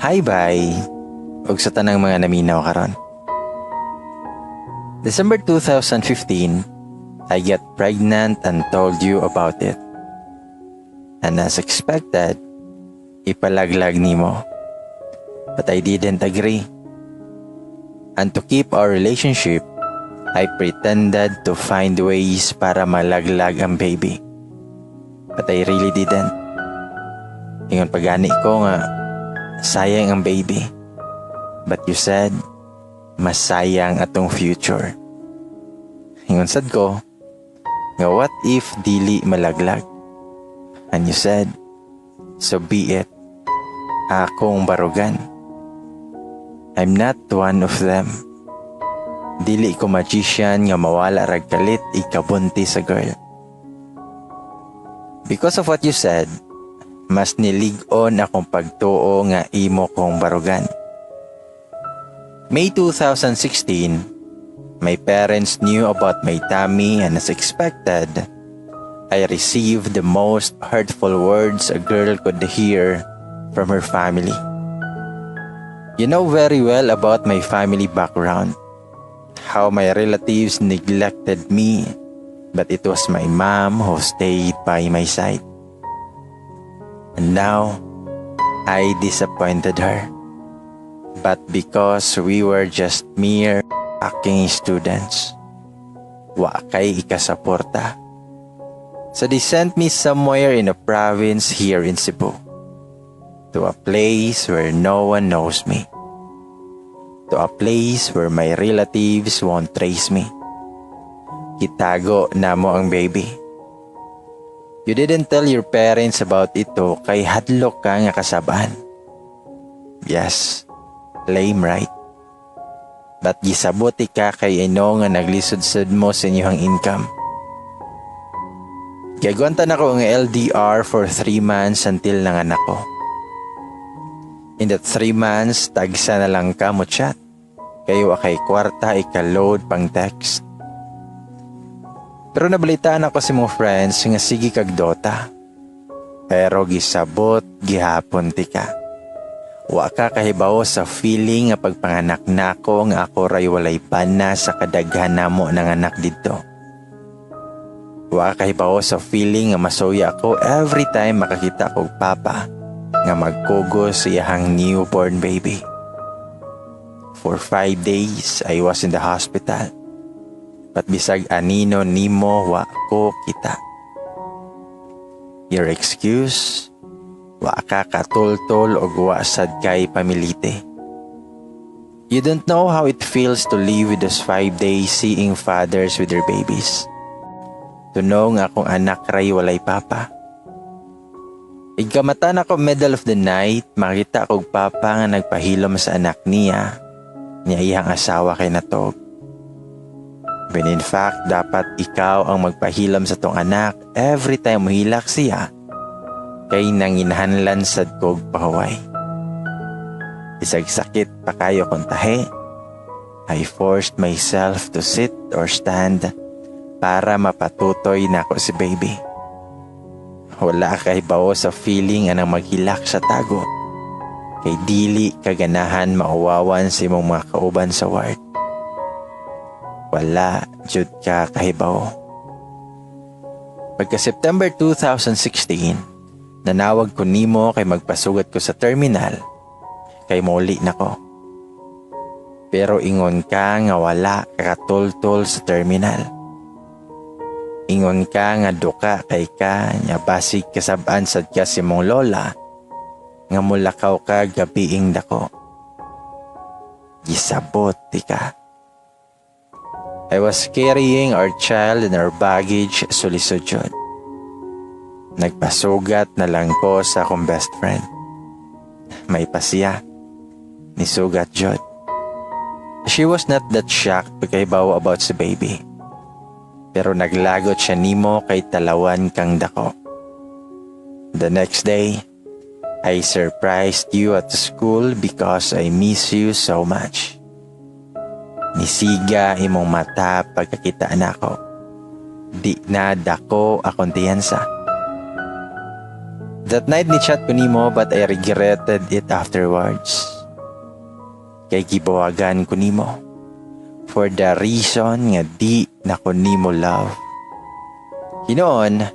Hi, bye. Ug sa tanang mga naminaw karon. December 2015, I get pregnant and told you about it. And as expected, ipalaglag nimo. But I didn't agree. And to keep our relationship, I pretended to find ways para malaglag ang baby. But I really didn't. Ingon pa gani ko nga, sayang ang baby. But you said, mas sayang atong future. Ingon sad ko, nga what if dili malaglag? And you said, so be it. Akong barugan. I'm not one of them. Dili ko magician nga mawala rag kalit ikabuntis sa girl. Because of what you said, mas nilig-on akong pagtuo nga imo kong barugan. May 2016, my parents knew about my tummy and, as expected, I received the most hurtful words a girl could hear from her family. You know very well about my family background, how my relatives neglected me, but it was my mom who stayed by my side. And now, I disappointed her. But because we were just mere fucking students, wa kay ikasuporta. So they sent me somewhere in a province here in Cebu. To a place where no one knows me. To a place where my relatives won't trace me. Gitago namo ang baby. You didn't tell your parents about ito kay hadlok ka nga kasab-an. Yes, lame, right? But gisabot ka kay ino nga naglisod-sud mo sa inyong income. Giagwanta nako ang LDR for 3 months until nanganak ko. In that 3 months, tagsa na lang ka mo chat. Kay wa kay kwarta ika-load pang text. Pero nabalitaan ako sa mga friends nga sige kag Dota. Pero gisabot gihapon ti ka. Wa ka kahibaw sa feeling nga pagpanganak nako nga ako ray walay bana sa kadaghan namo ng anak didto. Wa ka kahibaw sa feeling nga masuya ako every time makakita kog papa nga magkugos sa iyahang newborn baby. For 5 days, I was in the hospital. But bisag anino nimo, wa ko kita. Your excuse, wa ka katultol og wa sad kay pamilite. You don't know how it feels to live with those 5 days seeing fathers with their babies. To know nga akong anak ray walay papa. Igkamata nako middle of the night, makita kog papa nga nagpahilom sa anak niya, niya iyang asawa kay natog. When in fact, dapat ikaw ang magpahilom sa tong anak every time mohilak siya kay nanginhanlan sad kog pahuway. Bisag sakit pa kayo kong tahi, I forced myself to sit or stand para mapatutoy nako si baby. Wala kay bawo sa feeling anang maghilak sa tago. Kay dili kaganahan mauwawan sa imong mga kauban sa ward. Wala jud ka kahibaw. Pagka September 2016, nanawag ko nimo kay magpasugat ko sa terminal kay muli na ko. Pero ingon ka nga wala kakatultol sa terminal. Ingon ka nga duka kay ka nya basig kasab-an sad ka sa imong lola nga mulakaw ka gabiing dako. Gisabot ti ka. I was carrying our child and our baggage, so lisod jud. Nagpasugat na lang ko sa akong best friend. May pasiya. Nisugat jud. She was not that shocked pagkahibaw about sa baby. Pero naglagot siya nimo kay talawan kang dako. The next day, I surprised you at the school because I miss you so much. Nisiga imong mata pagkakita nako. Di na dako akong tiyansa. That night ni chat ko nimo, but I regretted it afterwards. Kay gibuwagan ko nimo for the reason nga di na ko nimo love. Hinoon,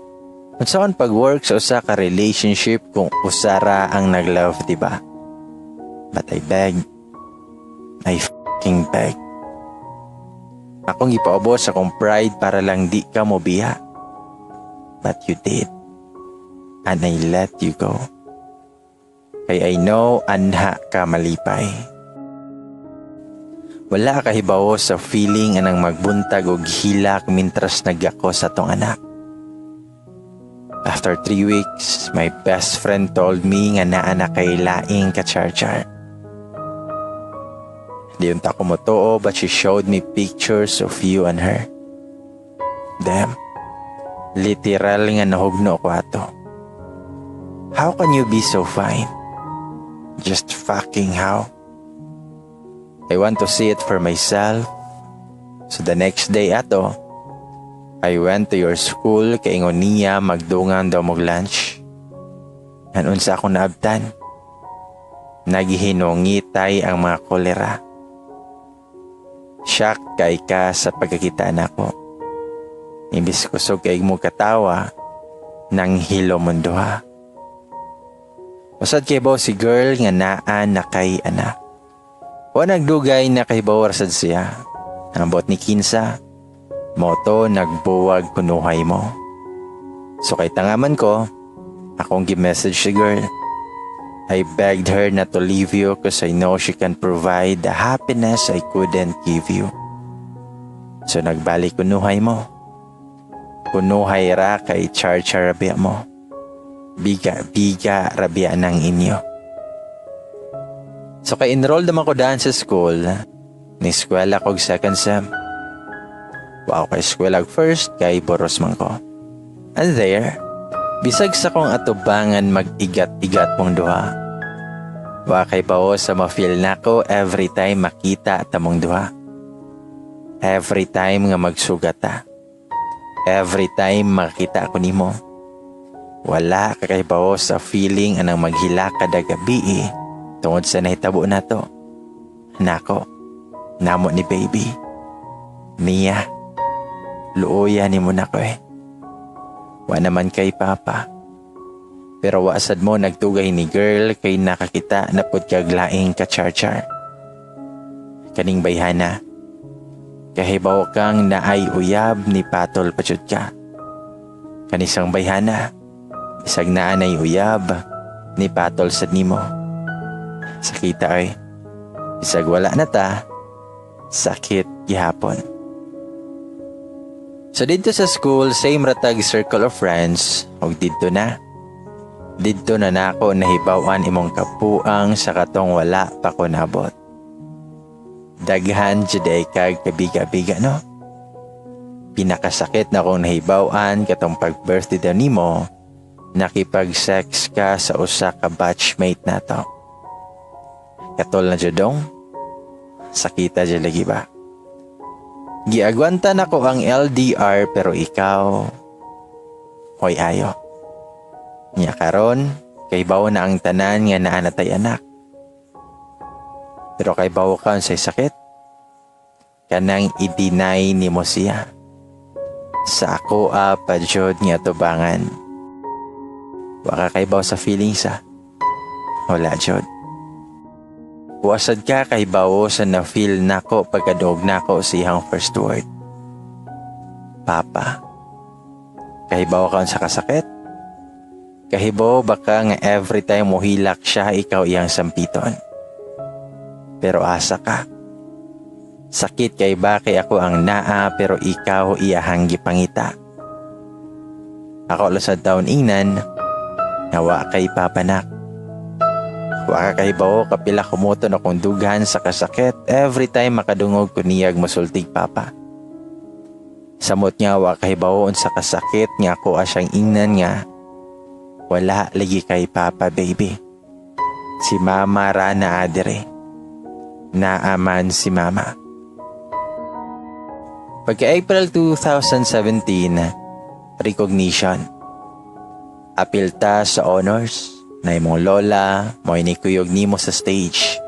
unsaon pag-work sa usa ka relationship kung usara ang nag-love, di ba? But I beg. I fucking beg. Akong ipaubos akong pride para lang di ka mo biya. But you did. And I let you go. Kay I know anha ka malipay. Wala ka hibawo sa feeling anang magbuntag og hilak mintras nagyako sa tong anak. After 3 weeks, my best friend told me nga naa na kay laing ka-char-char. Di unta ko motuo, but she showed me pictures of you and her. Damn. Literal nga nahugno ko ato. How can you be so fine? Just fucking how? I want to see it for myself. So the next day ato, I went to your school kay ingon niya magdungan daw mog lunch. And unsa akong naabtan? Nagihinungitay ang mga kolera. Shock kay ka sa pagkakita nako. Imbis kusog kay mo katawa, nang hilo mong duha. Wa sad kahibaw si girl nga naa na kay anak. Wa nagdugay na kahibaw sad siya. Ambot ni kinsa, mao to nagbuwag kunuhay mo. So kay tangaman ko, akong gi-message si girl. I begged her not to leave you 'cause I know she can provide the happiness I couldn't give you. So nagbalik kunuhay mo. Kunuhay ra kay char-char rabia mo. Biga-biga rabia ng inyo. So kay enroll naman ko daan sa school, ni eskwela kog second sem. Wa ko ka-eskwela first kay boros man ko. And there, bisag sa kong atubangan mag-igat-igat mong duha. Wa kahibawo sa ma-feel nako every time makita tamong duha. Every time nga magsugat ta. Every time makita ako nimo. Wala ka kahibawo sa feeling anang maghilak kada gabi eh, tungod sa nahitabo nato. Nako, namo ni baby. Niya, luoya ni mo nako eh. Wa naman kay papa. Pero wa sad mo nagtugay ni girl kay nakakita na pud kag laing ka-char-char. Kaning bayhana. Kahibaw kang naay uyab, ni patol pa jud ka. Kanisang bayhana. Bisag naa nay uyab, ni patol sad nimo. Sakita ay. Bisag wala na ta, sakit gihapon. So didto sa school, same ratag circle of friends, ug didto na. Didto na nako nahibaw-an imong kapuang sa katong wala pa ko nabot. Daghan jud ay kag kabiga-biga, no? Pinakasakit na kong nahibaw-an katong pag-birthday daw nimo, nakipag-sex ka sa usa ka batchmate nato. Katol na jud dong. Sakita jud lagi ba? Giagwanta nako ang LDR pero ikaw, hoy, ayo. Nya karon, kahibaw na ang tanan nga naa na tay anak. Pero kahibaw ka unsay sakit? Kanang i-deny nimo siya. Sa ako a pa jud nga tubangan. Wa ka kahibaw sa feelings ah. Wala jud. Wa sad ka kahibaw sa na-feel nako pagkadungog nako sa iyang first word. "Papa." Kahibaw ka sa kasakit? Kahibaw ba ka nga every time mo hilak siya, ikaw iyang sampiton? Pero asa ka? Sakit kay ba kay ako ang naa pero ikaw iyahang gipangita. Ako lang sa taon ingnan, nga wa kay papanak. Wa ka kahibaw kapila kumuton akong dughan sa kasakit every time makadungog ko niyag mosultig "papa." Samot nga wa kahibaw sa kasakit nga ako asyang ingnan nga wala lagi kay papa, baby. Si mama ra na adere. Naaman si mama. Pagka April 2017, recognition. Apil ta sa honors na imong lola mo'y nikuyog nimo sa stage.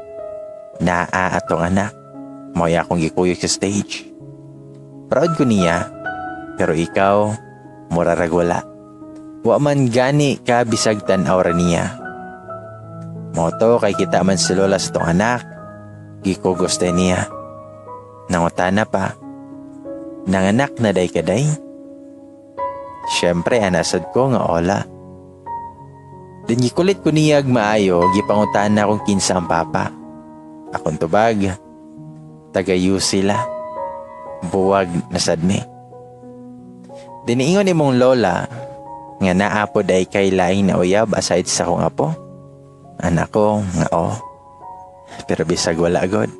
Naa atong anak, mo'y akong gikuyog sa stage. Proud ko niya, pero ikaw, mura rag wala. Wa man gani ka bisag tan-aw ra niya. Mao to kay kita man si lola sa tong anak, gikugos niya. Nangutana pa, "Nanganak na day ka, day?" Siyempre, anasad ko nga ola. Then gikulit ko niyag maayo, gipangutan na kung kinsa ang papa. Akong tubag, tagayu sila. Buwag na sad mi. Diniingon imong lola nga naa pod ay kay laing na uyab aside sa akong apo. Anak ko nga o. Pero bisag wala god.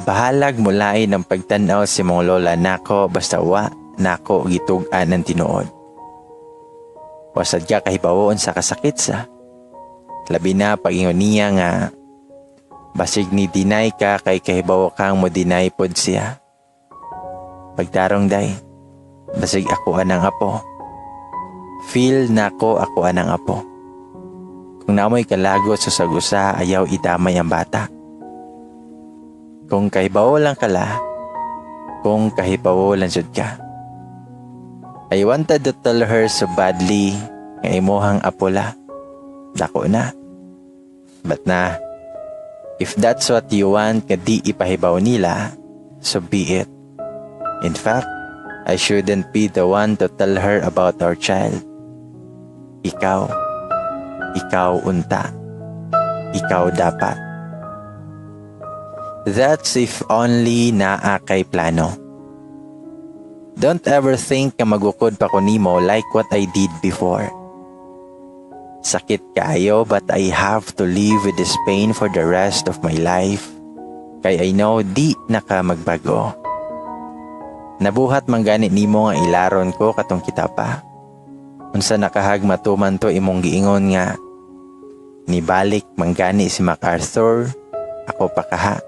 Bahalag mulain ang pagtanaw si mong lola nako basta wa nako gitug-an ang tinuod. Wasad ka kahibawon sa kasakit sa. Labi na pag-ingon niya nga basig ni deny ka kay kahibawo kang mo deny pod siya. Pagtarong day, basig ako anang apo. Feel nako ako anang apo. Kung namoy kalagot sa sagusa, ayaw idamay ang bata. Kung kahibawo lang kala, kung kahibawo lang jud ka. I wanted to tell her so badly nga imuhang apula. Dako na. But na, if that's what you want nga di ipahibaw nila, so be it. In fact, I shouldn't be the one to tell her about our child. Ikaw. Ikaw unta. Ikaw dapat. That's if only naa kay plano. Don't ever think nga magukod pa ko nimo like what I did before. Sakit kaayo, but I have to live with this pain for the rest of my life. Kay I know di na ka magbago. Nabuhat man gani nimo nga ilaron ko katong kita pa. Unsa nakahag matuman to imong giingon nga nibalik man gani si MacArthur, ako pa kaha.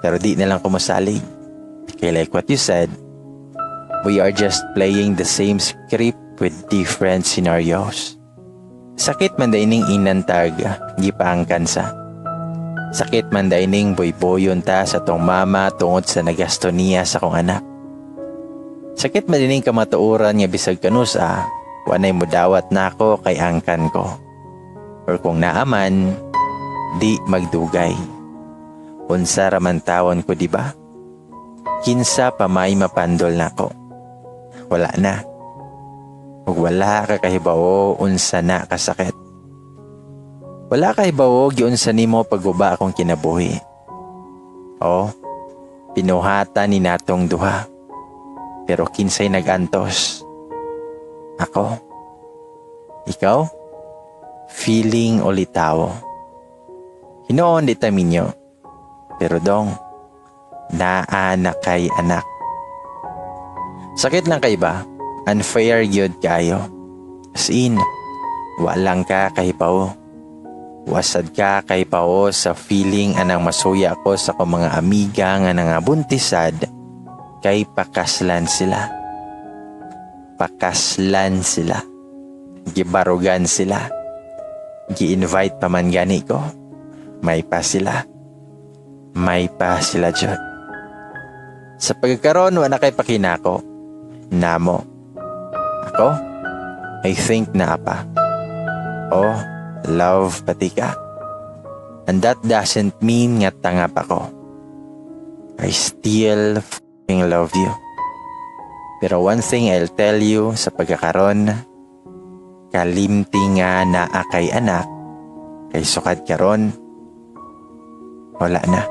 Pero di na lang ko mosalig. Kay like what you said, we are just playing the same script with different scenarios. Sakit man diay ning inantag gipaangkan sa. Sakit man diay ning boyboyon ta sa tong mama tungod sa nagasto niya sa kong anak. Sakit man dining kamatuoran nga bisag kanusa, wanay mudawat nako kay angkan ko. Or kung naaman, di magdugay. Unsa ra man tawon ko, di ba? Kinsa pa may mapandol nako? Wala na. Ug wala ka kahibawo unsa na kasakit. Wala ka hibawo giunsa nimo pagguba akong kinabuhi. Oh, pinuhatan ni natong duha. Pero kinsay nagantos? Ako? Ikaw? Feeling ulitawo. Hinuon di ta minyo. Pero dong, naa na kay anak. Sakit lang kay ba? Unfair gyud kayo. As in, walang ka kahibawo. Wasad ka kahibawo sa feeling anang masuya ko sa akong mga amiga nga nangabuntisad kay pakaslan sila. Pakaslan sila. Gibarugan sila. Gi-invite pa man gani ko. May pa sila. May pa sila jud. Sa pagkakaroon, wala kay pakinako. Namo. Ako? I think naa pa. Oh, love pati ka. And that doesn't mean nga tanga pa ko. I still f***ing love you. Pero one thing I'll tell you sa pagkakaroon, kalimti nga naa kay anak, kay sukad karon, wala na.